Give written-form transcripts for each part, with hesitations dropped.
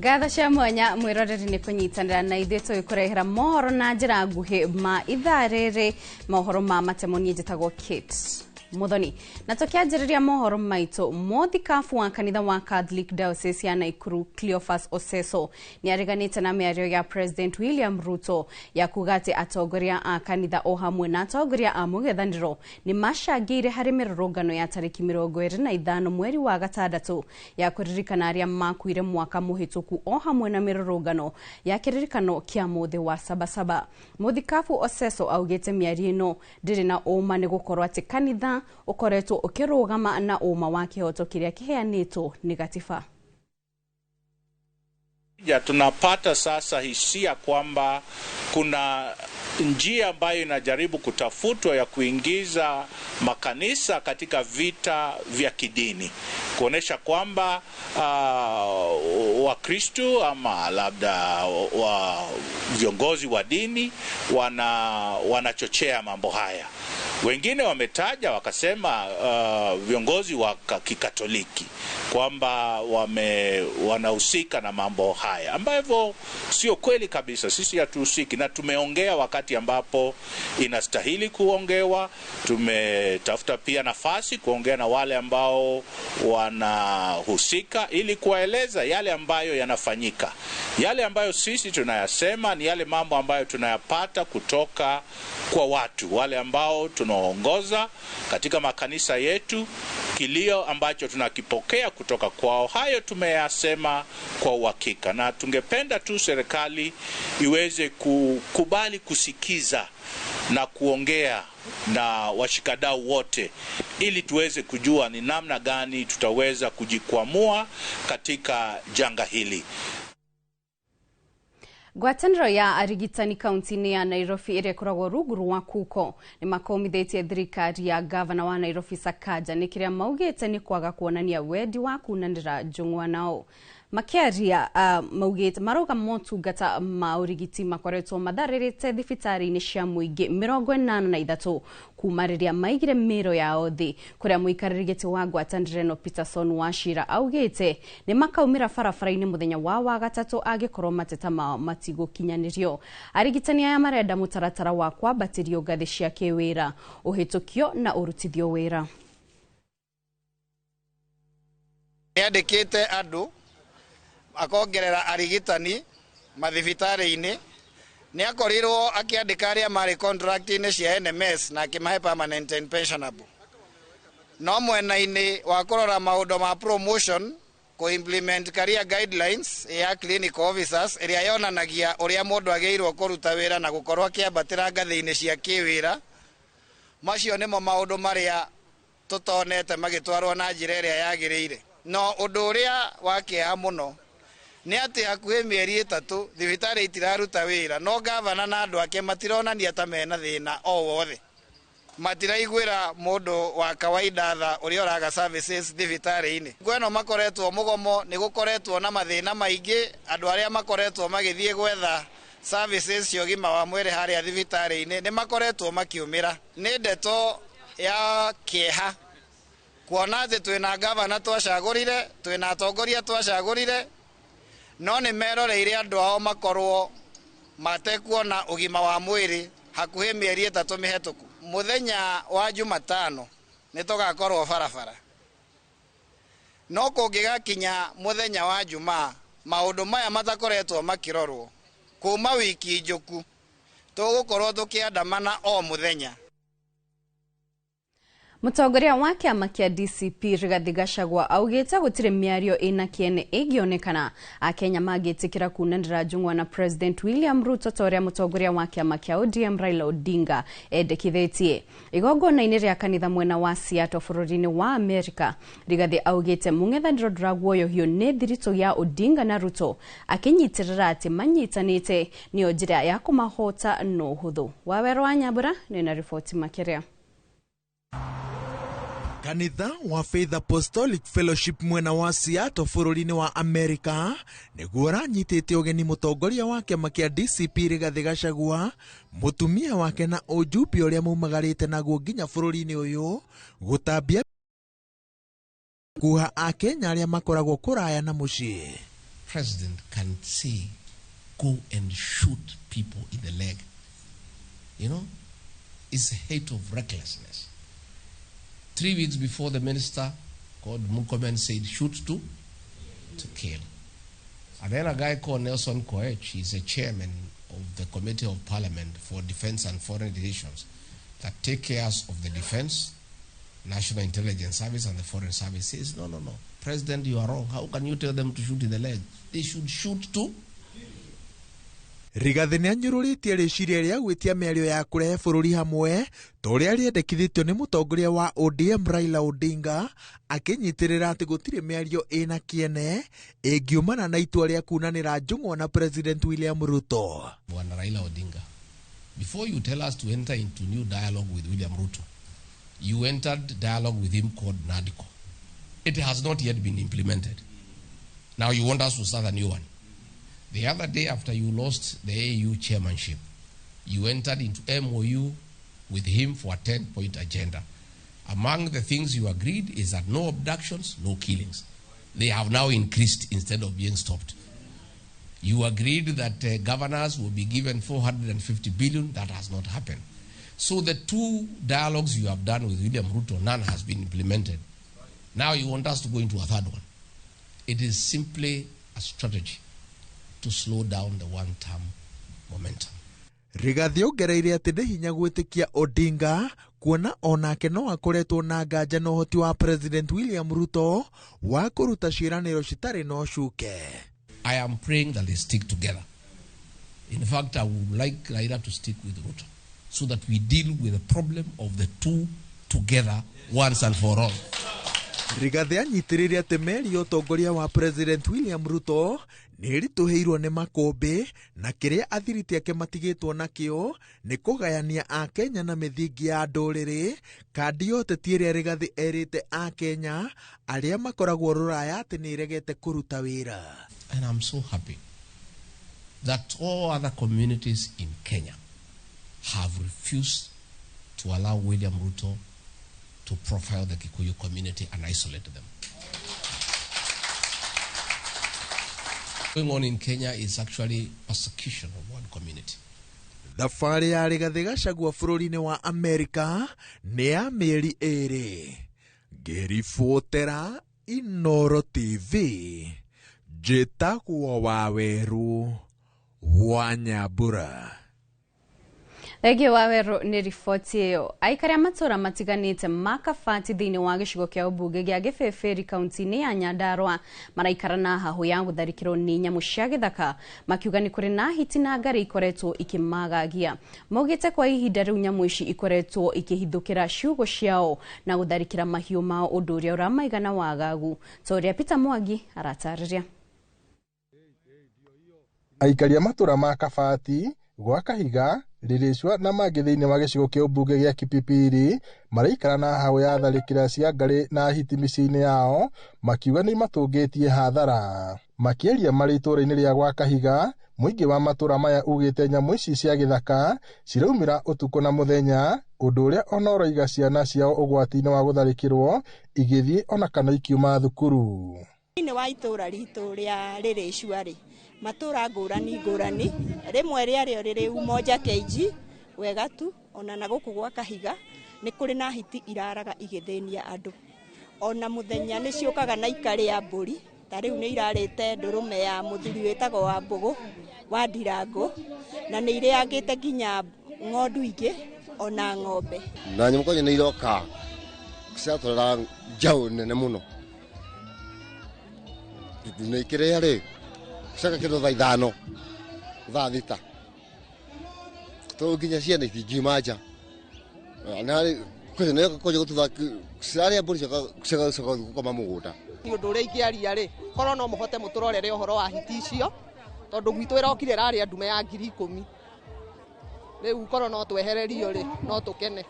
Ngatho cia mwanya mwĩroreri nĩ kũnyitanĩra na ithuĩ tũgĩkũrehera mohoro na njĩra nguhĩ ma ithaa rĩrĩ, mohoro ma matemo. Niĩ njĩtagwo Kate Muthoni, na tũkĩanjĩrĩria mohoro maitũ, mũthikabu wa kanitha wa Catholic Diocese ya Naikuru Cleophas Oseso nĩ areganĩte na mĩario ya President William Ruto ya kuga atĩ atongoria a kanitha o hamwe na atongoria a mũng'ethanĩro nĩ macangĩire harĩ mĩrũrũngano ya tarĩki 25 mweri wa gatandatũ ya kũririkana arĩa makuire mwaka mũhĩtũku, o hamwe na mĩrũrũngano ya kĩririkano kĩa mũthĩ wa Sabasaba. Mũthikabu Oseso augĩte mĩario ĩno ndĩrĩ na ũma, nĩ gũkorwo atĩ kanitha ũkoretwo ũkĩrũgama na ũma wa kĩhoto kĩrĩa kĩheanĩtwo nĩ gatiba. Ya tunapata sasa hisia kwamba kuna njia ambayo inajaribu kutafutwa ya kuingiza makanisa katika vita vya kidini, kuonesha kwamba Wakristo ama labda wa viongozi wa dini wanachochea mambo haya. Wengine wametaja wakasema viongozi wa Kikatoliki kwamba wanahusika na mambo haya, ambavyo sio kweli kabisa. Sisi hatuhusiki, na tumeongea wakati ambapo inastahili kuongewa. Tumetafuta pia nafasi kuongea na wale ambao wanahusika ili kuwaeleza yale ambayo yanafanyika. Yale ambayo sisi tunayasema ni yale mambo ambayo tunayapata kutoka kwa watu wale ambao tunaongoza katika makanisa yetu, kilio ambacho tunakipokea kutoka kwao, hayo tumeyasema kwa uhakika, na tungependa tu serikali iweze kukubali kusikiza na kuongea na washikadau wote ili tuweze kujua ni namna gani tutaweza kujikwamua katika janga hili. Ngwatanĩro ya arigitani kaunti-inĩ ya Nairobi ĩrĩa ĩkoragwo rungu rwa KUKO nĩ makomithĩtie thirikari ya gavana wa Nairobi Sakaja nĩ kĩrĩa maugĩte nĩ kwaga kuonania wendi wa kunanĩra njũng'wa nao. Makĩaria maugĩte marauga motungata ma ũrigiti makoretwo matharĩrĩte thibitarĩ-inĩ cia mũingĩ 83 kuma rĩrĩa maigire mĩro yao thĩ, kũrĩa mũikarĩri gĩtĩ wa ngwatanĩro ĩno Peterson Wachira augĩte nĩ makaumĩra barabara-inĩ mũthenya wa Wagatatũ angĩkorwo mateta mao matigũkinyanĩrio. Arigitani aya marenda mũtaratara wa kwambatĩrio ngathĩ cia kĩwĩra ũhĩtũkio na ũrutithio wĩra. Nĩandĩkĩte andũ, akongerera arigitani mathibitarĩ-inĩ. Nĩ akorirwo akĩandĩka arĩa marĩ contract-inĩ cia NMS na akĩmahe permanent and pensionable. No mwena-inĩ wa kũrora maũndũ ma promotion, kũ implement career guidelines ya clinical officers ĩrĩa yonanagia ũrĩa mũndũ agĩrĩirwo kũruta wĩra na gũkorwo akĩambatĩra ngathĩ-inĩ cia kĩwĩra, macio nĩmo maũndũ marĩa tũtonete magĩtwarwo na njĩra ĩrĩa yagĩrĩire. No ũndũ ũrĩa wa kĩeha mũno nĩ atĩ hakuhĩ mĩeri 3 thibitarĩ itiraruta wĩra, no gavana na andũ ake matironania ta mena thĩna o wothe. Matiraiguĩra mũndũ wa kawaida tha ũrĩa ũraga services thibitarĩ-inĩ. Kwĩno makoretwo mũgomo, nĩ gũkoretwo na mathĩna maingĩ, andũ arĩa makoretwo magĩthiĩ gwetha services cia ũgima wa mwĩrĩ harĩa thibitarĩ-inĩ nĩ makoretwo makiumĩra. Nĩ ndeto ya kĩeha kuona atĩ twĩna gavana twacagũrire, twĩna atongoria twacagũrire, no nĩ meroreire andũ ao makorwo matekuona ũgima wa mwĩrĩ hakuhĩ mĩeri 3 mĩhetũku. Mũthenya wa Jumatano nĩ tũgakorwo barabara, no kũngĩgakinya mũthenya wa Jumaa maũndũ maya matakoretwo makĩrorwo kuma wiki njũku, tũgũkorwo tũkĩandamana o mũthenya. Mũtongoria wa kĩama kĩa DCP Rigathi Gachagua augĩte gũtirĩ mĩario ĩna kĩene ĩngĩonekana Akenya mangĩtĩkĩra kunanĩra njũng'wa na President William Ruto ta ũrĩa mũtongoria wa kĩama kĩa ODM Raila Odinga endekithĩtie. Igongona-inĩ rĩa kanitha mwena wa Seattle bũrũri-inĩ wa Amerika, Rigathi augĩte mũng'ethanĩro ndũraguoyohio nĩ thiritũ ya Odinga na Ruto, akĩnyitĩrĩra atĩ manyitanĩte nĩyo njĩra ya kũmahota na ũhũthũ. Wawerũ wa Nyambura nĩ na riboti makĩria. Kanitha wa Faith Apostolic Fellowship mwena wa Seattle bũrũri-inĩ wa Amerika nĩguo ũranyitĩte ũgeni mũtongoria wa kĩama kĩa DCP Rigathi Gachagua, mũtumia wake na ũjumbe ũrĩa maumagarĩte naguo nginya bũrũri-inĩ ũyũ gũtambia kuha Akenya arĩa makoragwo kũraya na mũciĩ. president can say, go and shoot people in the leg. You know, it's a hate of recklessness. 3 weeks before, the minister called Murkomen said, shoot to kill. And then a guy called Nelson Koech, he's a chairman of the Committee of Parliament for Defense and Foreign Relations that take care of the defense, National Intelligence Service and the Foreign Service, says, no, no, no, President, you are wrong. How can you tell them to shoot in the leg? They should shoot to. Rigathi nĩ anyũrũrĩtie rĩciria rĩa gwĩtia mĩario ya kũrehe bũrũri hamwe ta ũrĩa rĩendekithĩtio nĩ mũtongoria wa ODM Raila Odinga, akĩnyitĩrĩra atĩ gũtirĩ mĩario ĩna kĩene ĩngiumana na itua rĩa kunanĩra njũng'wa na President William Ruto. Bwana Raila Odinga, before you tell us to enter into new dialogue with William Ruto, you entered dialogue with him called NADCO. It has not yet been implemented. Now you want us to start a new one. The other day after you lost the AU chairmanship, you entered into MOU with him for a 10-point agenda. Among the things you agreed is that no abductions, no killings. They have now increased instead of being stopped. You agreed that governors will be given 450 billion. That has not happened. So the two dialogues you have done with William Ruto, none has been implemented. Now you want us to go into a third one. It is simply a strategy to slow down the one-term momentum. Rigathi ongereire atĩ nĩ hinya gwĩtĩkia Odinga kuona onake no akoretwo na nganja na ũhoti wa President William Ruto wa kũruta ciĩranĩro citarĩ na ũcuke. I am praying that they stick together. In fact, I would like Raila to stick with Ruto so that we deal with the problem of the two together once and for all. Rigathi anyitĩrĩire atĩ meri ya ũtongoria wa President William Ruto nĩ ĩritũhĩirwo nĩ makũmbĩ na kĩrĩa athiriti ake matigĩtwo nakĩo nĩ kũgayania Akenya na mĩthingi ya ndũrĩrĩ. Kandi ya ũteti ĩrĩa Rigathi erĩte Akenya arĩa makoragwo rũraya atĩ nĩ ĩregete kũruta wĩra. And I'm so happy that all other communities in Kenya have refused to allow William Ruto to profile the Kikuyu community and isolate them. Going on in Kenya is actually persecution of one community. Thabarĩ ya Rigathi Gachagua bũrũri-inĩ wa Amerika nĩ ya mĩeri ĩrĩ. Ngĩribotera Inooro TV, njĩtagwo Waweru wa Nyambura. Thengio Waweru nĩ riboti ĩyo. Aikari a matũra matiganĩte ma Kabati thĩinĩ wa gĩcigo kĩa ũmbunge gĩa Gĩbĩbĩri kaunti-inĩ ya Nyandarua maraikara na hahũ ya gũtharĩkĩrwo nĩ nyamũ cia gĩthaka, makiuga nĩ kũrĩ na hiti na ngarĩ ikoretwo ikĩmagagia. Maugĩte kwa ihinda rĩu nyamũ ici ikoretwo ikĩhithũkĩra ciugũ ciao na gũtharĩkĩra mahiũ mao, ũndũ ũrĩa ũramaigana wagagu, ta ũrĩa Peter Mwangi aratarĩria. Aikari a matũra ma Kabati, gwa Kahiga, Riricwa na mangĩ thĩinĩ wa gĩcigo kĩa ũmbunge gĩa Kipipiri maraikara na hau ya tharĩkĩra cia ngarĩ na hiti mĩciĩ-inĩ yao, makiuga nĩ imatũngĩtie hathara. Makĩaria marĩ itũũra-inĩ rĩa gwa Kahiga, mũingĩ wa matũũra maya ugĩte nyamũ ici cia gĩthaka ciraumĩra ũtukũ na mũthenya, ũndũ ũrĩa ona ũraiga ciana ciao ũgwati-inĩ wa gũtharĩkĩrwo igĩthiĩ ona kana ikiuma thukuru. Thĩinĩ wa itũũra ritũ rĩa Rĩrĩcua rĩ, matũũra ngũrani ngũrani, rĩmwe rĩarĩo rĩrĩ Umoja KG wega tu, ona na gũkũ gwa Kahiga nĩ kũrĩ na hiti iraraga igĩthĩnia andũ. Ona mũthenya nĩ ciũkaga na ikarĩa mbũri, ta rĩu nĩ irarĩte ndũrũme ya mũthuri wĩtagwo wa Mbũgũ wa Ndirangũ, na nĩ irĩangĩte nginya ng'ondu ingĩ ona ng'ombe. Na nyamũ kwanja nĩ iroka ciatwarĩra njaũ nene mũno, nĩ ikĩrĩa rĩ coka kĩndũ thaa 5 thaa 6 to nginya ciana itingiuma nja. Cirarĩa mbũri cigacoka gũkoma mũgũnda. Nĩ ũndũ ũrĩa ingĩaria rĩ, korwo no mũhote mũtũrorere ũhoro wa hiti icio, tondũ gwitũ ĩrokire ĩrarĩa ndume ya 10,000. Rĩu korwo no twehererio rĩ, no tũkene.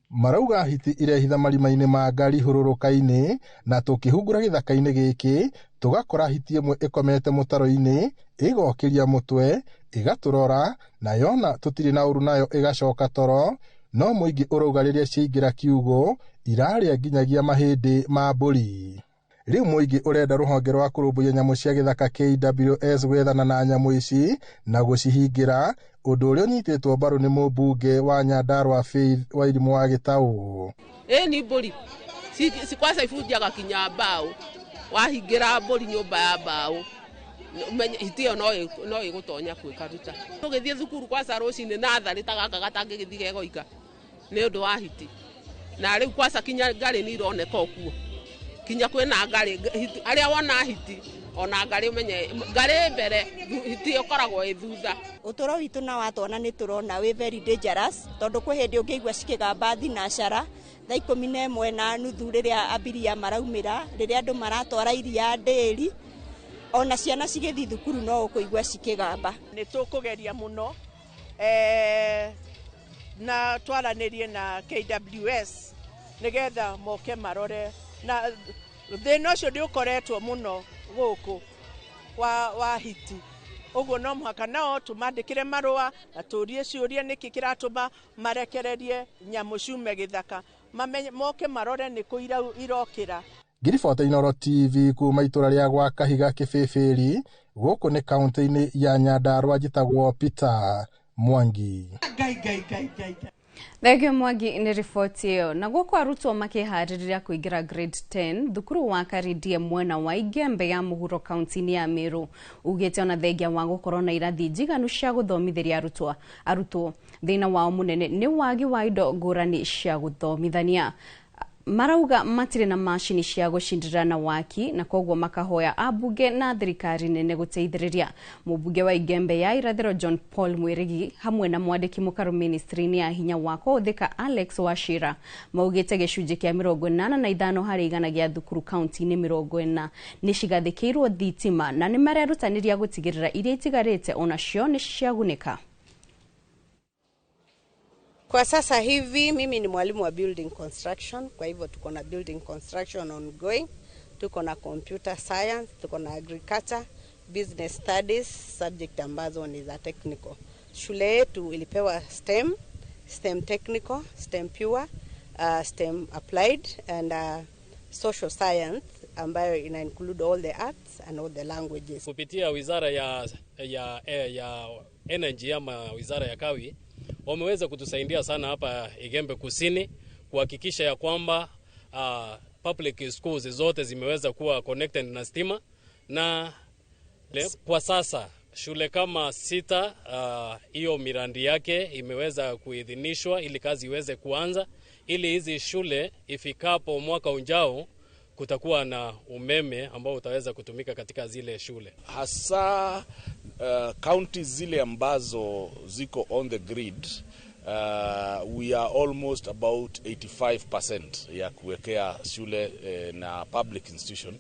Marauga hiti irehitha marima-inĩ ma ngari hũrũrũka-inĩ, na tũkĩhungura gĩthaka-inĩ gĩkĩ tũgakora hiti ĩmwe ĩkomete mũtaro-inĩ, ĩgokĩria mũtwe, ĩgatũrora, na yona tũtirĩ na ũru nayo ĩgacoka toro. No mũingĩ ũrauga rĩrĩa ciaingĩra kiugũ irarĩa nginyagia mahĩndĩ ma mbũri. Rĩu mũingĩ ũrenda rũhonge rwa kũrũmbũiya nyamũ cia gĩthaka KWS gwethana na nyamũ ici na gũcihingĩra, ũndũ ũrĩa ũnyitĩtwo mbaru nĩ mũmbunge wa Nyandarua Faith Wairimũ wa Gĩtaũ. Ĩni mbũri kwanza ibunjaga kinya mbaũ, wahingĩra mbũri nyũmba ya mbaũ hiti ĩyo no ĩgũtonya kuo ĩkaruta. Tũgĩthiĩ thukuru kwanza rũcinĩ natharĩ ta gaka gatangĩgĩthiĩ gegoika nĩ ũndũ wa hiti, na rĩu kwanza kinya ngarĩ nĩ ironeka okuo, kinya kwĩna ngarĩ, arĩa wona hiti ona ngarĩ ũmenye ngarĩ mbere, hiti ĩkoragwo ĩ thutha. Ũtũro witũ na wa twana nĩ tũrona wĩ very dangerous, tondũ kwĩ hĩndĩ ũngĩigua cikĩgamba thinacara thaa 11:30 rĩrĩa abiria maraumĩra, rĩrĩa andũ maratwara iria ndĩri, ona ciana cigĩthiĩ thukuru no ũkũigua cikĩgamba. Nĩ tũkũgeria mũno na twaranĩrie na KWS nĩgetha moke marore, na thĩna ũcio nĩ ũkoretwo mũno gũkũ wa hiti, ũguo no mũhaka nao tũmandĩkĩre marũa na tũrie ciũria nĩkĩ kĩratũma marekererie nyamũ ciume gĩthaka, moke marore nĩkũ irokĩra. Ngiribota Inooro TV kuma itũra rĩa gwa Kahiga Kĩbĩbĩri, gũkũ nĩ kaũntĩ-inĩ ya Nyandarua, njĩtagwo Peter Mwangi. Thengio Mwangi nĩ riboti ĩyo. Na gũkũ arutwo makĩharĩrĩria kũingĩra grade 10 thukuru wa Karindie mwena wa Igembe ya mũhuro kaunti-inĩ ya Meru ugĩte ona thengia wa gũkorwo na irathi njiganu cia gũthomithĩria arutwo thĩna wao mũnene nĩ wagi wa indo ngũrani cia gũthomithania. Marauga matirĩ na macini cia gũcindĩra na waki na koguo makahoya ambunge na thirikari nene gũteithĩrĩria. Mũmbunge wa Igembe ya irathĩro John Paul Mwirigi hamwe na mwandĩki mũkaru ministry-inĩ ya hinya wa kũhũthĩka Alex Wachira maugĩte gĩcunjĩ kĩa 85 harĩ igana gĩa thukuru kaunti-inĩ 40 nĩ cigathĩkĩirwo thitima na nĩ marerutanĩria gũtigĩrĩra iria itigarĩte onacio nĩ ciagunĩka. Kwa sasa hivi mimi ni mwalimu wa building construction, kwa hivyo tuko na building construction ongoing, tuko na computer science, tuko na agriculture, business studies, subject ambazo ni za technical. Shule yetu ilipewa STEM, STEM technical, STEM pure, STEM applied and social science ambayo ina include all the arts and all the languages. Kupitia wizara ya energy ama wizara ya kawi wameweza kutusaidia sana hapa Igembe Kusini kuhakikisha ya kwamba public schools zote zimeweza kuwa connected na stima, na kwa sasa shule kama 6 hiyo miradi yake imeweza kuidhinishwa ili kazi iweze kuanza, ili hizi shule ifikapo mwaka ujao kutakuwa na umeme ambao utaweza kutumika katika zile shule. Hasa counties zile ambazo ziko on the grid, we are almost about 85% ya kuwekea shule na public institution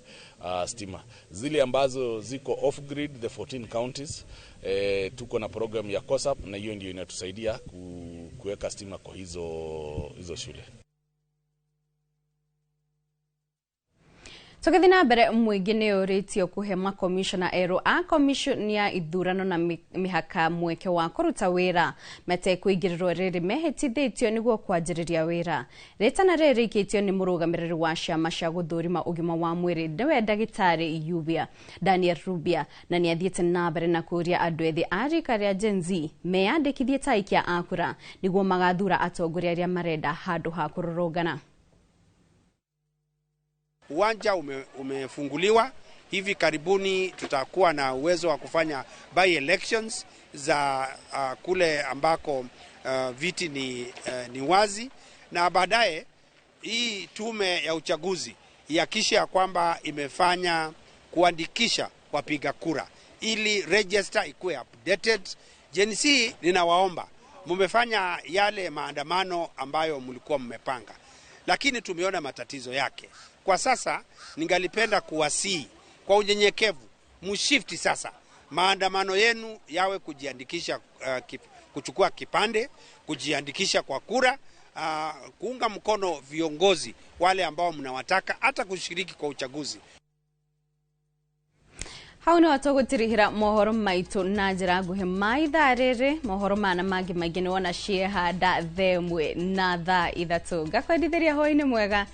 stima. Zile ambazo ziko off grid, the 14 counties, tuko na program ya COSAP na hiyo ndio inatusaidia kuweka stima kwa hizo shule. Tũgĩthiĩ na mbere, mũingĩ nĩ ũrĩtio kũhe makomishona erũ a komishoni ya ithurano na mĩhaka mweke wa kũruta wĩra metekũingĩrĩrwo rĩrĩ mehĩtithĩtio nĩguo kwanjĩrĩria wĩra. Rĩtana rĩrĩ rĩikĩtio nĩ mũrũgamĩrĩri wa ciama cia gũthũrima ũgima wa mwĩrĩ nĩwe ndagĩtarĩ Yubia Daniel Rubia, na nĩ athiĩte na mbere na kũũria andũ ethĩ a rika rĩa Gen Z meyandĩkithie ta aikia a kura nĩguo magathura atongoria arĩa marenda handũ ha kũrũrũngana. Uwanja umefunguliwa. Hivi karibuni tutakuwa na uwezo wa kufanya by elections za kule ambako viti ni wazi, na baadaye hii tume ya uchaguzi ihakikishe ya kwamba imefanya kuandikisha wapiga kura ili register ikuwe updated. Gen Z, ninawaomba, mmefanya yale maandamano ambayo mlikuwa mmepanga, lakini tumeona matatizo yake. Kwa sasa ningalipenda kuwasihi kwa unyenyekevu, mshifti sasa maandamano yenu yawe kujiandikisha, kuchukua kipande, kujiandikisha kwa kura, kuunga mkono viongozi wale ambao mnawataka, hata kushiriki kwa uchaguzi. Hau nĩho tũgũtirihĩra mohoro maitũ na njĩra nguhĩ ma ithaa rĩrĩ. Mohoro mana mangĩ maingĩ nĩ wona ciehanda 1 na thaa 3. Ngakwendithĩria hwaĩ-inĩ mwega.